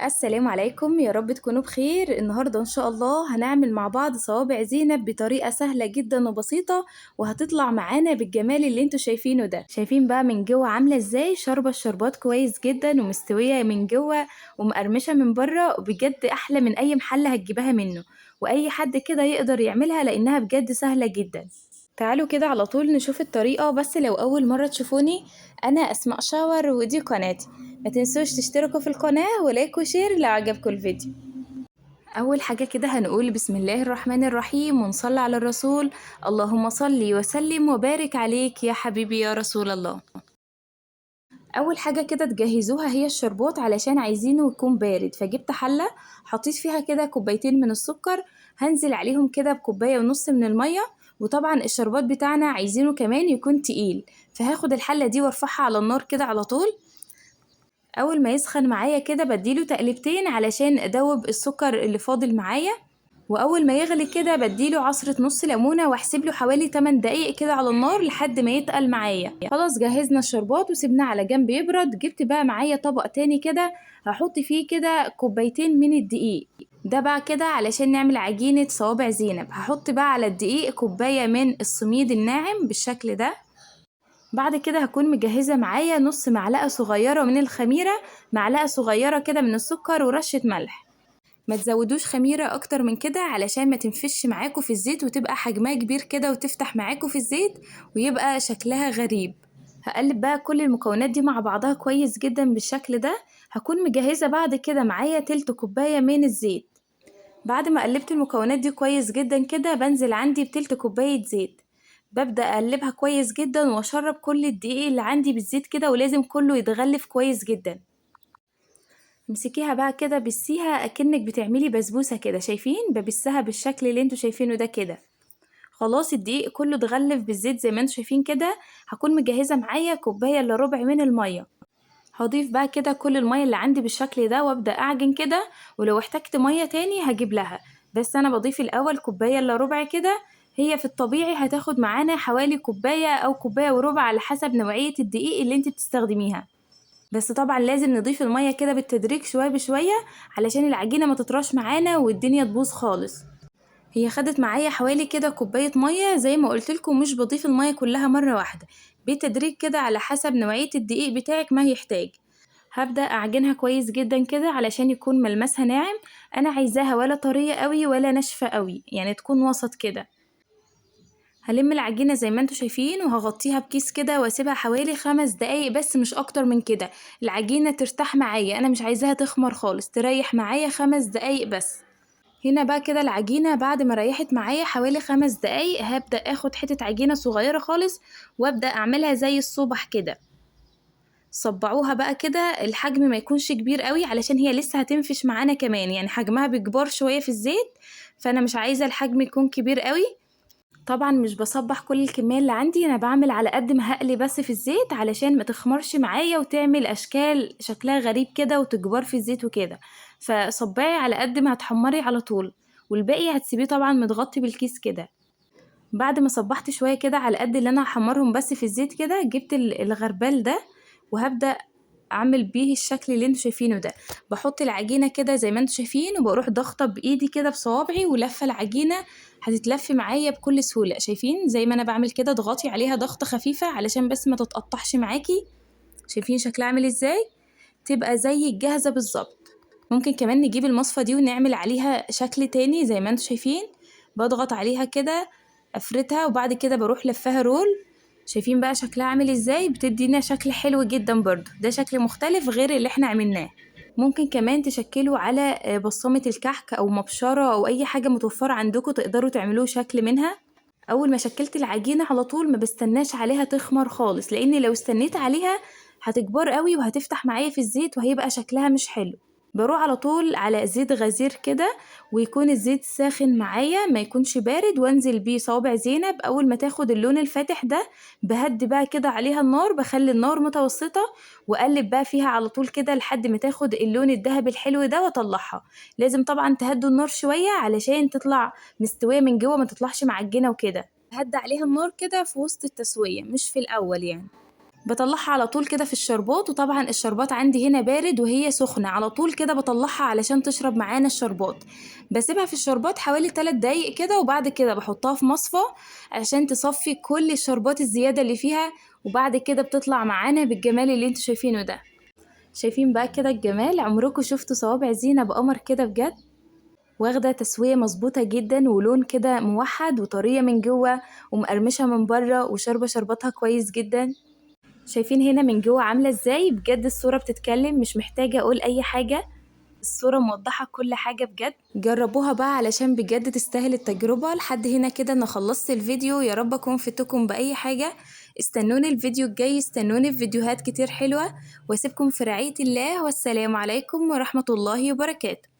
السلام عليكم، يا رب تكونوا بخير. النهاردة إن شاء الله هنعمل مع بعض صوابع زينب بطريقة سهلة جدا وبسيطة، وهتطلع معانا بالجمال اللي انتوا شايفينه ده. شايفين بقى من جوه عاملة ازاي؟ شاربة الشربات كويس جدا ومستوية من جوه ومقرمشة من بره، بجد أحلى من أي محل هتجيبها منه، وأي حد كده يقدر يعملها لأنها بجد سهلة جدا. تعالوا كده على طول نشوف الطريقة. بس لو أول مرة تشوفوني، أنا أسماء شاور ودي قناتي، ما تنسوش تشتركوا في القناة و like و share لو عجبكم الفيديو. أول حاجة كده هنقول بسم الله الرحمن الرحيم ونصلي على الرسول، اللهم صلي وسلم وبارك عليك يا حبيبي يا رسول الله. أول حاجة كده تجهزوها هي الشربات، علشان عايزينه يكون بارد. فجبت حلة حطيت فيها كده كوبايتين من السكر، هنزل عليهم كده بكوباية ونص من المية، وطبعا الشربات بتاعنا عايزينه كمان يكون تقيل، فهاخد الحلة دي وارفعها على النار كده على طول. اول ما يسخن معايا كده بديله تقلبتين علشان ادوب السكر اللي فاضل معايا، واول ما يغلي كده بديله عصرة نص ليمونة واحسب له حوالي 8 دقايق كده على النار لحد ما يتقل معايا. خلاص جهزنا الشربات وسيبناه على جنب يبرد. جبت بقى معايا طبق تاني كده هحط فيه كده كوبايتين من الدقيق، ده بقى كده علشان نعمل عجينة صوابع زينب. هحط بقى على الدقيق كوباية من السميد الناعم بالشكل ده. بعد كده هكون مجهزة معايا نص معلقة صغيرة من الخميرة، معلقة صغيرة كده من السكر، ورشة ملح. ما تزودوش خميرة اكتر من كده علشان ما تنفش معاكم في الزيت وتبقى حجمها كبير كده وتفتح معاكم في الزيت ويبقى شكلها غريب. هقلب بقى كل المكونات دي مع بعضها كويس جدا بالشكل ده. هكون مجهزة بعد كده معايا تلت كوباية من الزيت. بعد ما قلبت المكونات دي كويس جدا كده بنزل عندي بتلت كوباية زيت، ببدأ أقلبها كويس جدا وأشرب كل الدقيق اللي عندي بالزيت كده، ولازم كله يتغلف كويس جدا. امسكيها بقى كده بسيها اكنك بتعملي بسبوسه كده، شايفين ببسها بالشكل اللي انتوا شايفينه ده كده. خلاص الدقيق كله اتغلف بالزيت زي ما انتوا شايفين كده. هكون مجهزه معايا كوبايه الا ربع من الميه، هضيف بقى كده كل الميه اللي عندي بالشكل ده وابدا اعجن كده، ولو احتجت ميه تاني هجيب لها، بس انا بضيف الاول كوبايه الا ربع كده. هي في الطبيعي هتاخد معانا حوالي كوبايه او كوبايه وربع على حسب نوعيه الدقيق اللي انت بتستخدميها، بس طبعا لازم نضيف الميه كده بالتدريج شويه بشويه علشان العجينه ما تطراش معانا والدنيا تبوظ خالص. هي خدت معايا حوالي كده كوبايه ميه، زي ما قلت لكم مش بضيف الميه كلها مره واحده، بالتدريج كده على حسب نوعيه الدقيق بتاعك ما يحتاج. هبدا اعجنها كويس جدا كده علشان يكون ملمسها ناعم، انا عايزاها ولا طريه قوي ولا ناشفه قوي، يعني تكون وسط كده. هلم العجينه زي ما انتوا شايفين وهغطيها بكيس كده واسيبها حوالي 5 دقايق بس، مش اكتر من كده. العجينه ترتاح معايا، انا مش عايزاها تخمر خالص، تريح معايا 5 دقايق بس. هنا بقى كده العجينه بعد ما ريحت معايا حوالي 5 دقايق هبدا اخد حته عجينه صغيره خالص وابدا اعملها زي الصبح كده. صبعوها بقى كده، الحجم ما يكونش كبير قوي علشان هي لسه هتنفش معانا كمان، يعني حجمها بيكبر شويه في الزيت، فانا مش عايزه الحجم يكون كبير قوي. طبعا مش بصبح كل الكميه اللي عندي، انا بعمل على قد ما هقلي بس في الزيت علشان ما تخمرش معايا وتعمل اشكال شكلها غريب كده وتكبر في الزيت وكده. فصبعي على قد ما هتحمري على طول، والباقي هتسيبيه طبعا متغطي بالكيس كده. بعد ما صبحت شويه كده على قد اللي انا هحمرهم بس في الزيت كده، جبت الغربال ده وهبدا اعمل بيه الشكل اللي انتوا شايفينه ده. بحط العجينه كده زي ما انتوا شايفين وبروح ضغطه بايدي كده بصوابعي ولفه العجينه، هتتلف معايا بكل سهوله. شايفين زي ما انا بعمل كده، اضغطي عليها ضغطه خفيفه علشان بس ما تتقطعش معاكي. شايفين شكلها عامل ازاي؟ تبقى زي الجاهزه بالظبط. ممكن كمان نجيب المصفى دي ونعمل عليها شكل تاني زي ما انتوا شايفين. بضغط عليها كده افردها وبعد كده بروح لفها رول. شايفين بقى شكلها عامل ازاي؟ بتدينا شكل حلو جدا برضو، ده شكل مختلف غير اللي احنا عملناه. ممكن كمان تشكلوا على بصامة الكحك او مبشرة او اي حاجة متوفرة عندكم تقدروا تعملوه شكل منها. اول ما شكلت العجينة على طول ما بستناش عليها تخمر خالص، لان لو استنيت عليها هتكبر قوي وهتفتح معايا في الزيت وهيبقى شكلها مش حلو. بروح على طول على زيت غزير كده، ويكون الزيت ساخن معايا ما يكونش بارد، وانزل بيه صوابع زينب. اول ما تاخد اللون الفاتح ده بهدي بقى كده عليها النار، بخلي النار متوسطة واقلب بقى فيها على طول كده لحد ما تاخد اللون الذهبي الحلو ده واطلعها. لازم طبعا تهدوا النار شوية علشان تطلع مستوية من جوه، ما تطلعش معجنة وكده. هدي عليها النار كده في وسط التسوية مش في الاول يعني. بطلعها على طول كده في الشربات، وطبعا الشربات عندي هنا بارد وهي سخنة، على طول كده بطلعها علشان تشرب معانا الشربات. بسيبها في الشربات حوالي 3 دقايق كده، وبعد كده بحطها في مصفى عشان تصفي كل الشربات الزيادة اللي فيها، وبعد كده بتطلع معانا بالجمال اللي انتوا شايفينه ده. شايفين بقى كده الجمال؟ عمركم شفتوا صوابع زينب قمر كده بجد؟ واخده تسويه مظبوطة جدا، ولون كده موحد، وطريه من جوه ومقرمشه من بره، وشاربه شربتها كويس جدا. شايفين هنا من جوه عامله ازاي؟ بجد الصورة بتتكلم، مش محتاجه اقول اي حاجة، الصورة موضحة كل حاجة بجد. جربوها بقى علشان بجد تستاهل التجربة. لحد هنا كده انا خلصت الفيديو، يا رب اكون فدتكم باي حاجة. استنوني الفيديو الجاي، استنوني في فيديوهات كتير حلوة، واسيبكم في رعاية الله، والسلام عليكم ورحمة الله وبركاته.